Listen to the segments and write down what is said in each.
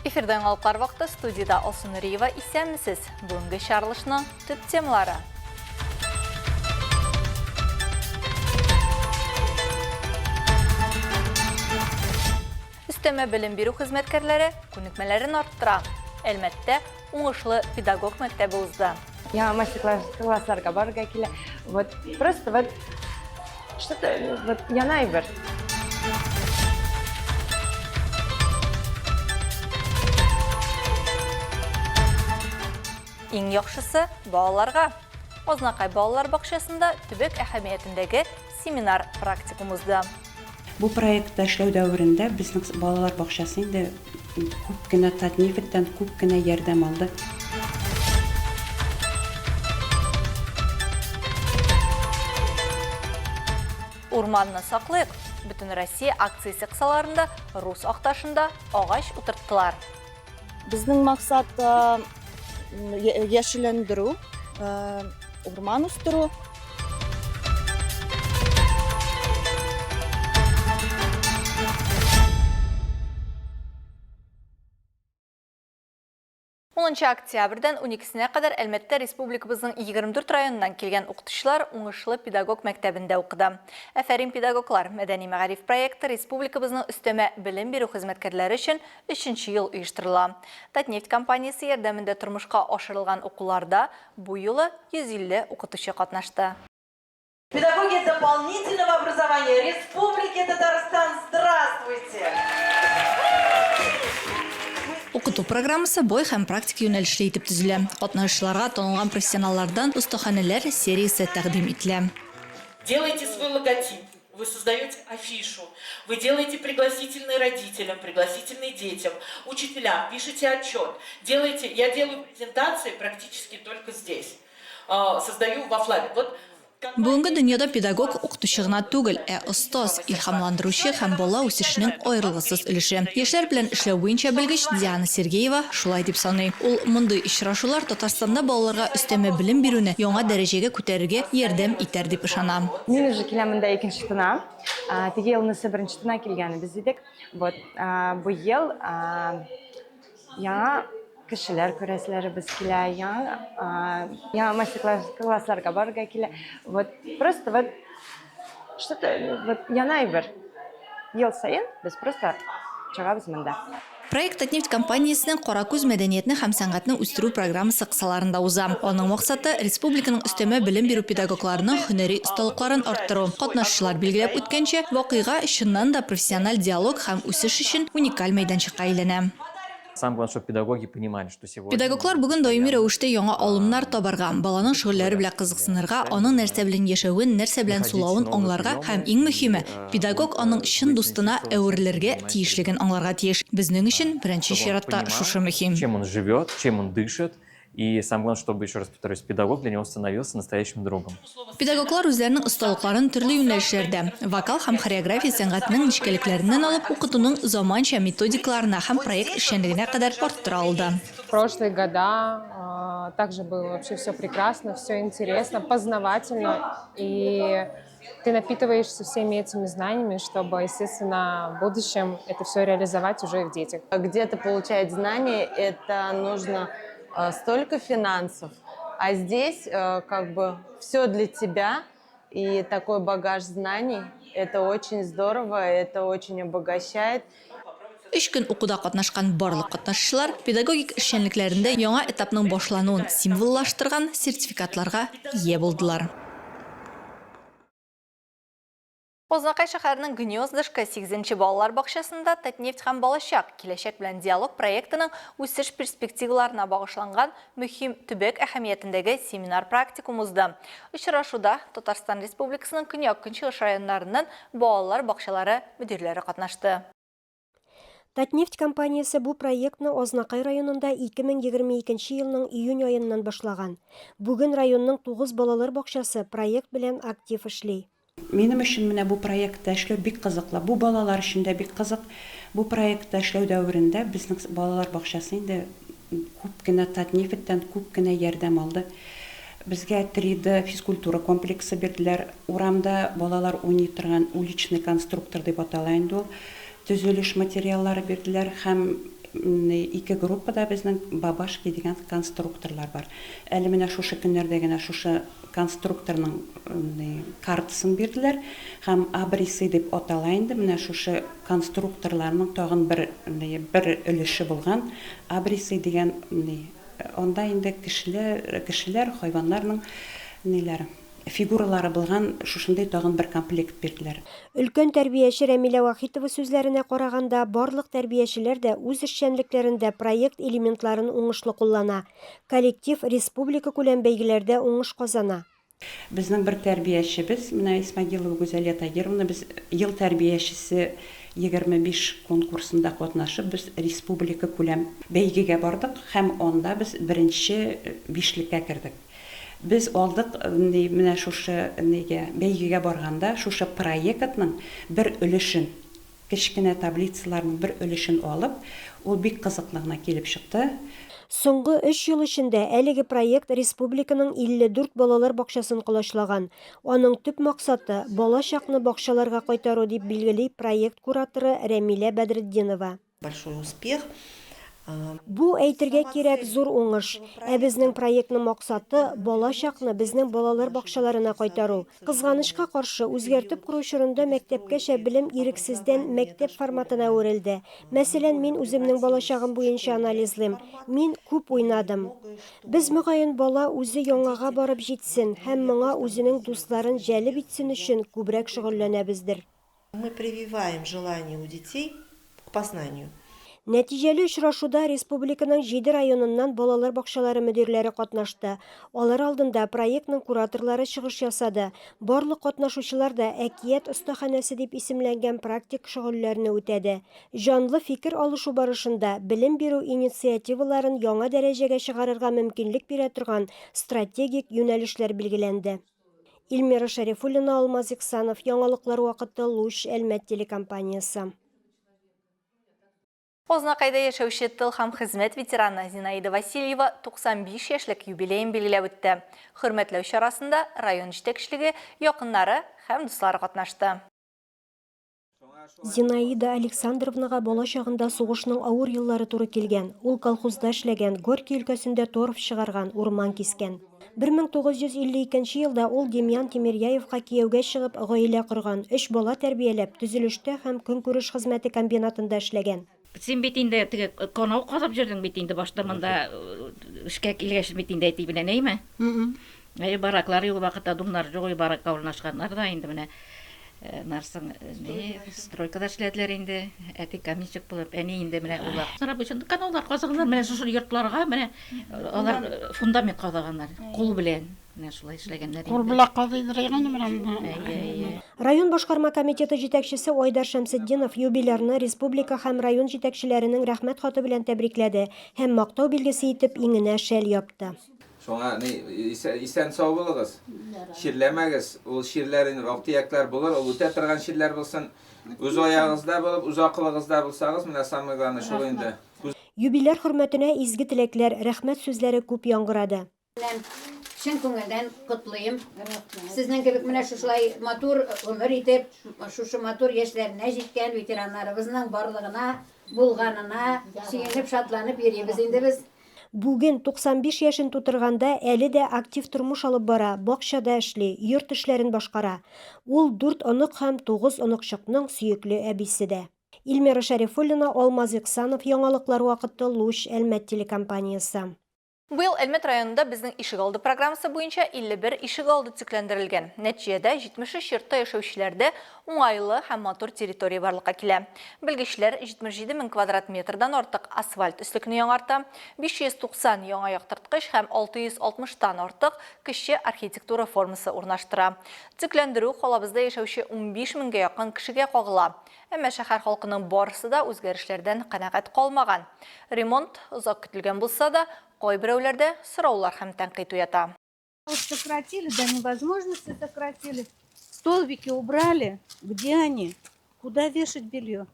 Эфирда яңалыклар вакыты студиядә Алсу Нуриева исәнмесез. Бүгенге чыгарылышның төп темалары. Өстәмә белем бирү хезмәткәрләре күнекмәләрен арттыра. Әлмәттә уңышлы педагог мәктәбе узды. Яңа мастер-классларга барырга килә. Вот просто вот что-то вот яна әйбер. Иң яхшысы балаларга. Азнакай балалар бакчасында төбәк әһәмиятендәге семинар практикум узды. Бу проектта эшләү дәверендә безнең балалар бакчасы инде күп кенә Татнефтьтән күп кенә ярдәм алды. Урманны саклыйк! Бөтенроссия акциясе кысаларында Рус Акташында агач утырттылар. Безнең максат яшелләндерү, урман үстерү. Унынчы октябрьдән уникесенә кадәр Әлмәттә республикабызның 24 районыннан килгән укытучылар Уңышлы педагог мәктәбендә укыды. Афәрин, педагоглар! Мәдәни-мәгариф проекты республикабызның өстәмә белем бирү хезмәткәрләре өчен өченче ел оештырыла. Татнефть компаниясе ярдәмендә тормышка ашырылган укуларда бу юлы 150 укытучы катнашты. Педагоги дополнительного образования Республики Татарстан, здравствуйте! Укыту программасы бай һәм практик юнәлешле итеп төзелә. Катнашучыларга танылган профессионаллардан остаханәләр сериясе тәкъдим ителә. Делайте свой логотип, Вы создаете афишу, вы делаете пригласительные родителям, пригласительные детям, учителям, пишете отчет, делаете, я делаю презентации практически только здесь, создаю во Флаве. Вот Бүгенге дөньяда педагог укытучы гына түгел, ә остаз, илһамландыручы һәм бала үсешенең аерылгысыз өлеше. Яшьләр белән эшләү буенча белгеч Диана Сергеева шулай дип саный. Ул мондый очрашулар Татарстанда балаларга өстәмә белем бирүне яңа дәрәҗәгә күтәрергә ярдәм итәр дип ышана. Мин уже киләм монда икенче тына. Теге елнысы беренче тына килгәнебез идек. Вот, быел яңа кешеләр күрәселәребез килә, яңа яңа мастер-классларга барырга килә. Вот, просто вот что-то вот яна әйбер. Ел саен без просто чыгабыз монда. Проект Татнефть компаниясенең Каракүз мәдәниятне һәм сәнгатьне үстерү программасы кысаларында уза. Аның максаты, республиканың өстәмә белем бирү педагогларының һөнәри осталыкларын арттыру. Катнашучылар билгеләп үткәнчә, вакыйга, чыннан да, профессиональ диалог һәм үсеш өчен уникаль мәйданчыкка әйләнә. Самое главное, чтобы педагоги понимали, что сегодня Педагоглар бүген даими рәвештә яңа алымнар табарга, баланың шөгыльләре белән кызыксынырга, аның нәрсә белән яшәвен, нәрсә белән сулавын аңларга һәм, иң мөһиме, педагог аның чын дустына әверелергә тиешлеген аңларга тиеш. Безнең өчен, беренче чиратта, шушы мөһим. Чем он живет, чем он дышит, и самое главное, чтобы, еще раз повторюсь, педагог для него становился настоящим другом. Педагоглар үзләренең осталыкларын төрле юнәлешләрдә, вокал һәм хореография сәнгатенең нечкәлекләреннән алып, укытуның заманча методикаларына һәм проект эшчәнлегенә кадәр арттыра алды. В прошлые года также было вообще все прекрасно, все интересно, познавательно. И ты напитываешься всеми этими знаниями, чтобы, естественно, в будущем это все реализовать уже в детях. Где-то получать знания, это нужно столько финансов, а здесь как бы все для тебя, и такой багаж знаний, это очень здорово, это очень обогащает. Өч көн укуда катнашкан барлык катнашучылар педагогик эшчәнлекләрендә яңа этапның башлануын символлаштырган сертификатларга ия булдылар. Азнакай шәһәренең Гнездышко сигезенче балалар бакчасында Татнефть һәм балачак, киләчәк белән диалог проектының үсеш перспективаларына багышланган мөһим төбәк әһәмиятендәге семинар-практикум узды. Очрашуда Татарстан Республикасының көньяк-көнчыгыш районнарыннан балалар бакчалары мөдирләре катнашты. Татнефть компаниясе бу проектны Азнакай районында 2022 елның июнь аеннан башлаган. Бүген районның тугыз балалар бакчасы проект белән актив эшли. Минем өчен менә бу проектта эшләү бик кызыклы. Бу балалар өчен дә бик кызык. Бу проектта эшләү дәверендә безнең балалар бакчасы инде күп кенә Татнефтьтән күп кенә ярдәм алды. Безгә 3D физкультура комплексы бирделәр. Урамда балалар уйный торган уличный конструктор дип атала инде ул. Төзелеш материаллары бирделәр һәм Ике группада безнең Бабашки дигән конструкторлар бар. Әле менә шушы көннәрдә генә шушы конструкторның картасын бирделәр һәм Абрисы дип атала инде менә шушы конструкторларның тагын бер бер өлеше булган Абрисы дигән анда инде кешеләр, кешеләр, хайваннарның ниләре. Фигуралары булган шушындый тагын бер комплект бирделәр. Өлкән тәрбияче Рәмилә Вахитова сүзләренә караганда, барлык тәрбиячеләр дә үз эшчәнлекләрендә проект элементларын уңышлы куллана. Коллектив республикакүләм бәйгеләрдә уңыш казана. Безнең бер тәрбиячебез, менә Исмагилова Гүзәлия Тагировна, без Ел тәрбиячесе 25 конкурсында катнашып, без республикакүләм бәйгегә бардык һәм анда без беренче бишлеккә кердек. Без алдык, ни, менә шушы нигә, бәйгегә барганда, шушы проектның бер өлешен, кечкенә таблицаларның бер өлешен алып, ул бик кызыклы гына килеп чыкты. Соңгы өч ел эчендә әлеге проект республиканың 54 балалар бакчасын колачлаган. Аның төп максаты, балачакны бакчаларга кайтару, дип билгели проект кураторы Рәмилә Бәдретдинова. Большой успех. Бу, әйтергә кирәк, зур уңыш. Ә безнең проектның максаты, балачакны безнең балалар бакчаларына кайтару. Кызганычка каршы, үзгәртеп кору чорында мәктәпкәчә белем ирексездән мәктәп форматына әверелде. Мәсәлән, мин үземнең балачагым буенча анализлыйм. Мин күп уйнадым. Без, мөгаен, бала үзе яңага барып җитсен һәм моңа үзенең дусларын җәлеп итсен өчен күбрәк шөгыльләнәбездер. Мы прививаем желание у детей к познанию. Нәтиҗәле очрашуда республиканың җиде районыннан балалар бакчалары мөдирләре катнашты. Алар алдында проектның кураторлары чыгыш ясады. Барлык катнашучылар да Әкият остаханәсе дип исемләнгән практик шөгыльләрне үтәде. Җанлы фикер алышу барышында белем бирү инициативаларын яңа дәрәҗәгә чыгарырга мөмкинлек бирә торган стратегик юнәлешләр билгеләнде. Эльмира Шәрифуллина, Алмаз Иксанов, Яңалыклар вакыты, Луч, Әлмәт телекомпаниясе. Азнакайда яшәүче тыл һәм хезмәт ветераны Зинаида Васильева 95 яшьлек юбилеен билгеләп үтте. Хөрмәтләү чарасында район җитәкчелеге, якыннары һәм дуслары катнашты. Зинаида Александровнага бала чагында сугышның авыр еллары туры килгән. Ул колхозда эшләгән, Горький өлкәсендә торф чыгарган, урман кискән. 1952 елда ул Демьян Тимиряевка кияүгә чыгып, гаилә корган, өч бала тәрбияләп, төзелештә һәм көнкүреш хезмәте комбинатында эшләгән. Син бит инде теге канау казып йөрдең бит инде башта монда эшкә килгәч бит инде әти белән, әйме? Әйе, бараклар юк вакытта, думнар юк, баракка урнашканнар да инде менә нарсың ни стройкада эшләделәр инде. Әти каменщик булып, әни инде менә ул вакыт. Рабочий канаулар казыганнар, менә шушы йортларга менә алар фундамент казыганнар кул белән. Менә шулай эшләгәннәр инде. Кул белән казыйдыр икән менә анда. Район башкарма комитеты җитәкчесе Айдар Шәмсетдинов юбилярны республика һәм район җитәкчеләренең Рәхмәт хаты белән тәбрикләде һәм мактау билгесе итеп иңенә шәл япты. Шуңа ни, исән-сау булыгыз, чирләмәгез, ул чирләр инде вак-төякләр булыр, ул үтә торган чирләр булсын. Үз аягыгызда булып, үз акылыгызда булсагыз, менә самое главное шул инде. Юбиляр хөрмәтенә изге теләкләр, рәхмәт сүзләре күп яңгырады. Белән чын күңелдән котлыйм. Сезнең кебек менә шушылай матур гомер итеп, шушы матур яшьләренә җиткән ветераннарыбызның барлыгына, булганына сөенеп, шатланып йөрибез инде без. Бүген, 95 яшен тутырганда, әле дә актив тормыш алып бара, бакчада эшли, йорт эшләрен башкара. Ул дүрт онык һәм тугыз оныкчыкның сөекле әбисе дә. Эльмира Шәрифуллина, Алмаз Иксанов, Яңалыклар вакыты, Луч, Әлмәт телекомпаниясе. Быел Әлмәт районында Безнең ишегалды программасы буенча 51 ишегалды төзекләндерелгән. Нәтиҗәдә, 73 йортта яшәүчеләрдә уңайлы һәм матур территория барлыкка килә. Белгечләр 77 мең квадрат метрдан артык асфальт өслекне яңарта, 590 яңа яктырткыч һәм 660 тан артык кече архитектура формасы урнаштыра. Төзекләндерү калабызда яшәүче 15 меңгә якын кешегә кагыла. Әмма шәһәр халкының барысы да үзгәрешләрдән канәгать калмаган. Ремонт озак көтелгән булса да, кайберәүләрдә сораулар һәм тәнкыйть уята. Сократили, до невозможности сократили. Столбики убрали. Где они? Куда вешать белье?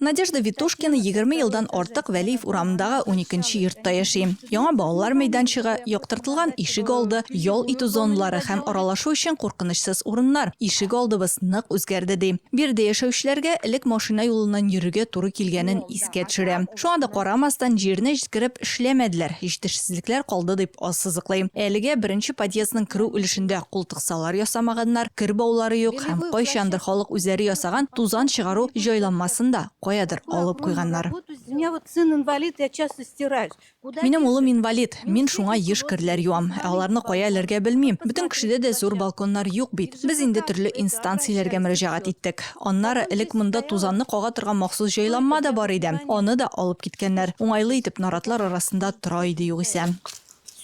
Надежда Витушкина 20 елдан артык Вәлиев урамындагы уникенче йортта яши. Яңа балалар мәйданчыгы, яктыртылган ишек алды, ял итү зоналары һәм аралашу өчен куркынычсыз урыннар. Ишек алдыбыз нык үзгәрде, ди. Биредә яшәүчеләргә элек машина юлыннан йөрергә туры килгәнен искә төшерә. Шуңа да карамастан, җирне җиткереп эшләмәделәр, җитешсезлекләр калды, дип ассызыклый. Әлегә беренче подъездның керү өлешендә култыксалар ясамаганнар, кер баулары юк һәм кайчандыр халык үзләре ясаган тузан чыгару җайланмасын да каядыр алып куйганнар. У меня вот сын инвалид, я часто стираюсь. Минем улым инвалид, мин шуңа еш керләр юам. Ә аларны кая элергә белмим. Бөтен кешедә дә зур балконнар юк бит. Без инде төрле инстанцияләргә мөрәҗәгать иттек. Аннары, элек монда тузанны кага торган махсус җайланма да бар иде. Аны да алып киткәннәр. Уңайлы итеп наратлар арасында тора иде югыйсә.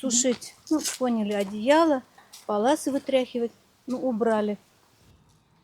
Сушить, ну, поняли, одеяло, паласы вытряхивать, ну, убрали.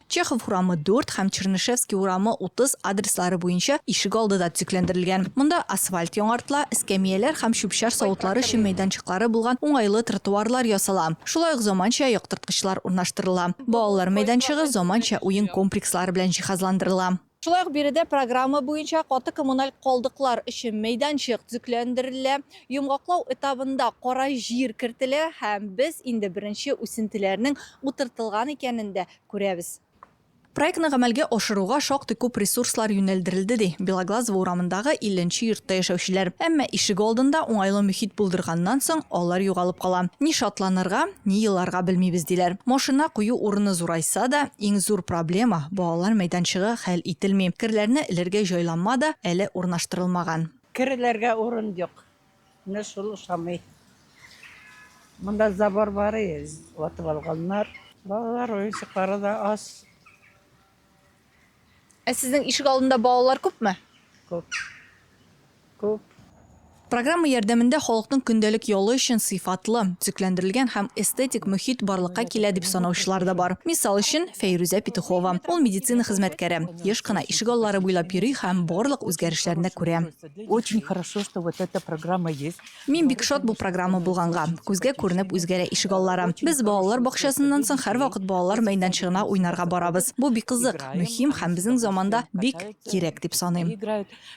Чехов урамы 4 һәм Чернышевский урамы 30 адреслары буенча ишегалды да төзекләндерелгән. Монда асфальт яңартыла, эскәмияләр һәм чүп-чар савытлары өчен мәйданчыклары булган уңайлы тротуарлар ясала. Шулай ук заманча яктырткычлар урнаштырыла. Балалар мәйданчыгы заманча уен комплекслары белән җиһазландырыла. Шулай ук биредә программа буенча каты коммуналь калдыклар өчен мәйданчык төзекләндерелә. Йомгаклау этабында кара җир кертелә һәм без инде беренче үсентеләрнең утыртылган икәнен дә күрәбез. Проектны гамәлгә ашыруга шактый күп ресурслар юнәлдерелде, ди Белоглазово урамындагы 50 нче йортта яшәүчеләр. Әмма ишегалдында уңайлы мөхит булдырганнан соң, алар югалып кала. Ни шатланырга, ни еларга белмибез, диләр. Машина кую урыны зурайса да, иң зур проблема, балалар мәйданчыгы хәл ителми. Керләрне элергә җайланма да әле урнаштырылмаган. Керләргә урын юк. Менә шул ошамый. Монда забор бар и, ватып алганнар. Балалар уенчыклары да аз. Ә сезнең ишек алдында балалар күпме? Күп. Күп. Программа ярдәмендә халыкның көндәлек ялы өчен сыйфатлы, төзекләндерелгән һәм эстетик мохит барлыкка килә дип санаучылар да бар. Мисал өчен, Фәйрүзә Петухова. Ул медицина хезмәткәре. Еш кына ишегаллары буйлап йөри һәм барлык үзгәрешләрне күрә. Очень хорошо, что вот эта программа есть. Мин бик шат бу программа булганга. Күзгә күренеп үзгәрә ишегаллары. Без балалар бакчасыннан соң һәрвакыт балалар мәйданчыгына уйнарга барабыз. Бу бик кызык, мөһим һәм безнең заманда бик кирәк дип саныйм.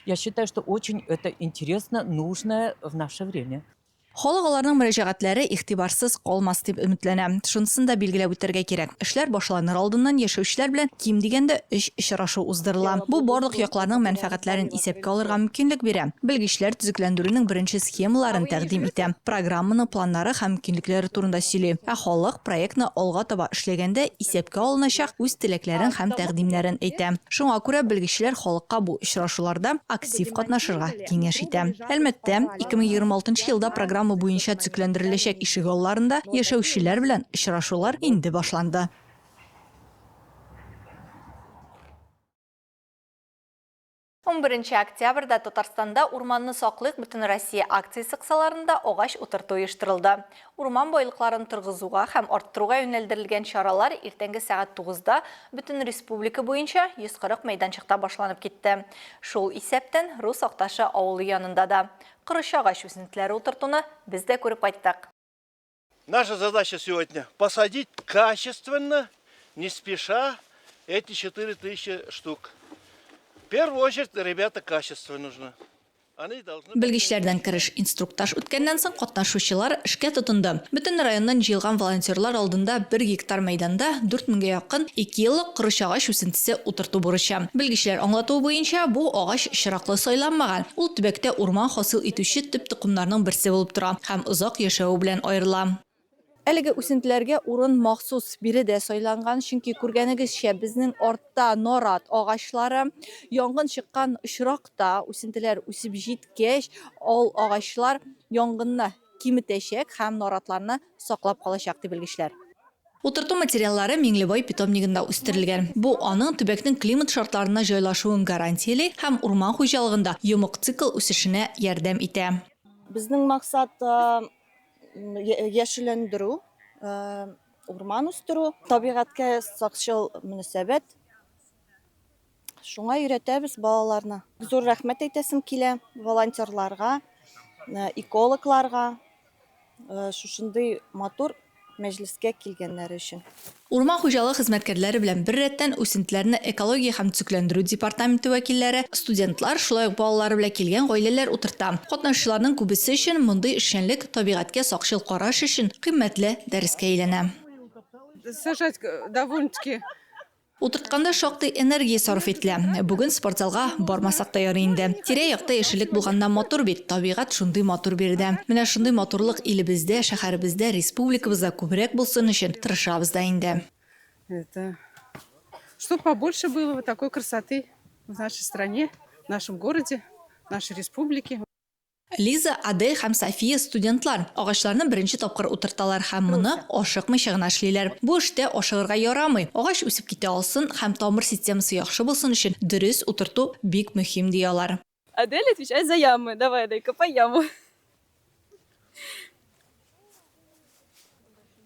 Я считаю, что очень это интересно, нужное в наше время. Халык аларның мөрәҗәгатьләре игътибарсыз калмас дип өметләнә. Шунысын да билгеләп үтәргә кирәк, эшләр башланыр алдыннан яшәүчеләр белән ким дигәндә өч очрашу уздырыла. Бу барлык якларның мәнфәгатьләрен исәпкә алырга мөмкинлек бирә. Белгечләр төзекләндерүнең беренче схемаларын тәкъдим итә, программаның планнары һәм мөмкинлекләре турында сөйли. Ә халык проектны алга таба эшләгәндә исәпкә алыначак үз теләкләрен һәм тәкъдимнәрен әйтә. Шуңа күрә белгечләр халыкка бу очрашуларда актив катнашырга киңәш итә. Әлмәттә, 2026 елда программа буенча төзекләндереләчәк ишегалларында яшәүчеләр белән очрашулар инде башланды. Унберенче октябрьдә Татарстанда Урманны саклыйк Бөтенроссия акциясе кысаларында агач утырту оештырылды. Урман байлыкларын торгызуга һәм арттыруга юнәлдерелгән чаралар иртәнге сәгать тугызда бөтен республика буенча 140 мәйданчыкта башланып китте. Шул исәптән, Рус Акташы авылы янында да. Корыч агач үсентеләре утыртуны без дә күреп кайттык. Наша задача сегодня посадить качественно, не спеша, эти 4000 штук. В первую очередь, ребята, качество нужно. Белгечләрдән кереш инструктаж үткәннән соң, катнашучылар эшкә тотынды. Бөтен районнан җыелган волонтерлар алдында бер гектар мәйданда дүрт меңгә якын икееллык корыч агач үсентесе утырту бурычы. Белгечләр аңлатуы буенча, бу агач очраклы сайланмаган, ул төбәктә урман хасил итүче төп токымнарның берсе булып тора һәм озак яшәве белән аерыла. Әлеге үсентеләргә урын махсус биредә сайланган, чөнки күргәнегезчә, безнең артта нарат агачлары. Янгын чыккан очракта, үсентеләр үсеп җиткәч, ал агачлар янгынны киметәчәк һәм наратларны саклап калачак, ди белгечләр. Утырту материаллары Миңлебай питомнигында үстерелгән. Бу аның төбәкнең климат шартларына җайлашуын гарантияли һәм урман хуҗалыгында йомык цикл үсешенә ярдәм итә. Безнең максат, яшелләндерү, урман үстерү, табигатькә сакчыл мөнәсәбәт. Шуңа өйрәтәбез балаларны. Зур рәхмәт әйтәсем килә волонтерларга, экологларга, шушындый матур мәҗлескә килгәннәре өчен. Урман хуҗалыгы хезмәткәрләре белән беррәттән үсентеләрне экология һәм төзекләндерү департаменты вәкилләре, студентлар, шулай ук балалары белән килгән гаиләләр утырта. Катнашучыларның күбесе өчен мондый эшчәнлек табигатькә сакчыл караш өчен кыйммәтле дәрескә әйләнә. Сажать довольно-таки Утыртканда шактый энергия сарыф ителә. Бүген спортзалга бармасак та ярый инде. Тирә-якта яшеллек булганнан матур бит, табигать шундый матур биредә. Менә шундый матурлык илебездә, шәһәребездә, республикабызда күбрәк булсын өчен тырышабыз да инде. Это чтоб побольше было вот такой красоты в нашей стране, в нашем городе, в нашей республике. Лиза, Адель һәм София студентлар. Агачларны беренче тапкыр утырталар һәм моны ашыкмыйча гына эшлиләр. Бу эштә ашыгырга ярамый. Агач үсеп китә алсын һәм тамыр системасы яхшы булсын өчен дөрес утырту бик мөһим, ди алар. Адель отвечает за ямы. Давай, Адель, копай яму.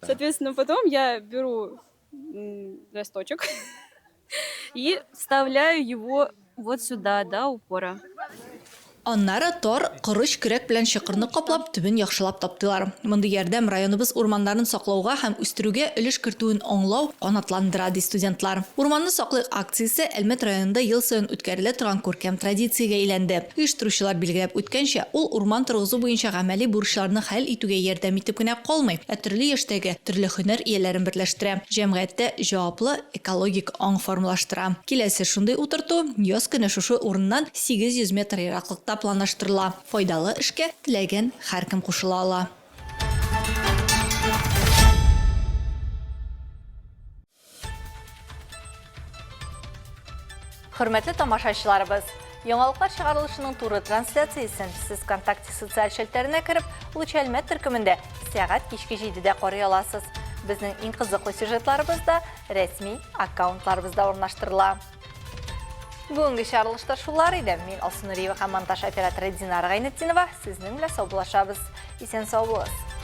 Соответственно, потом я беру росточек и вставляю его вот сюда, до упора. Аннары тар, корыч көрәк белән чокырны каплап, төбен яхшылап таптыйлар. Мондый ярдәм районыбыз урманнарын саклауга һәм үстерүгә өлеш кертүен аңлау канатландыра, ди студентлар. Урманны саклыйк акциясе Әлмәт районында ел саен үткәрелә торган күркәм традициягә әйләнде. Оештыручылар билгеләп үткәнчә, ул урман торгызу буенча гамәли бурычларны хәл итүгә ярдәм итеп кенә калмый, ә төрле яшьтәге, төрле һөнәр ияләрен берләштерә, җәмгыятьтә җаваплы экологик аң формалаштыра. Киләсе шундый утырту яз көне шушы урыннан 800 метр ераклыкта планлаштырыла. Файдалы эшкә теләгән һәркем кушыла ала. Хөрмәтле тамашачыларыбыз, яңалыклар чыгарылышының туры трансляциясен сез ВКонтакте социаль челтәренә кереп, Луч Әлмәт төркемендә сәгать кичке 7-дә карый аласыз. Безнең иң кызыклы сюжетларыбыз да рәсми аккаунтларыбызда урнаштырыла. Бүгенге чыгарылышта шулар иде. Мин Алсу Нуриева һәм монтаж операторы Динара Гайнетдинова сезнең белән саубуллашабыз. Исән сау булыгыз.